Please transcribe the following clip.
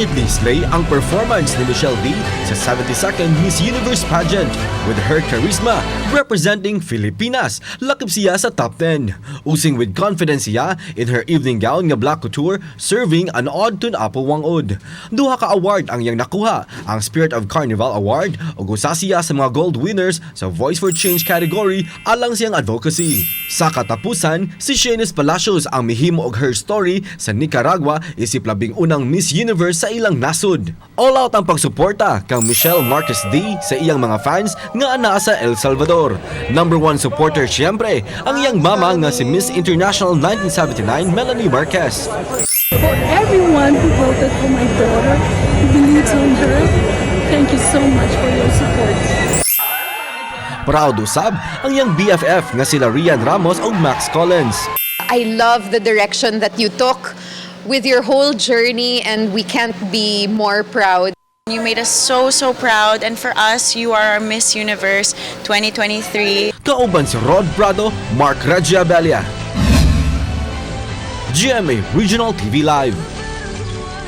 Definitely slay ang performance ni Michelle Dee sa 72nd Miss Universe pageant with her charisma representing Filipinas. Lakip siya sa top 10. Oozing with confidence siya in her evening gown nga black couture, serving an ode to Apo Whang-Od. Duha ka award ang iyang nakuha, ang Spirit of Carnival Award ug usa siya sa mga gold winners sa Voice for Change category alang siyang advocacy. Sa katapusan, si Sheynnis Palacios ang mihimo og her story sa Nicaragua isip 11 na Miss Universe sa ilang nasod. All out ang pagsuporta kang Michelle Marquez Dee sa iyang mga fans nga anaa sa El Salvador. Number one supporter siyempre ang iyang mama nga si Miss International 1979 Melanie Marquez. For everyone who voted for my daughter, who believes on her, thank you so much for your support. Proud usab ang iyang BFF nga sila Rhian Ramos ug Max Collins. I love the direction that you took with your whole journey, and we can't be more proud. You made us so, so proud. And for us, you are our Miss Universe 2023. Kauban si Rod Prado, Mark Regia Belia. GMA Regional TV Live.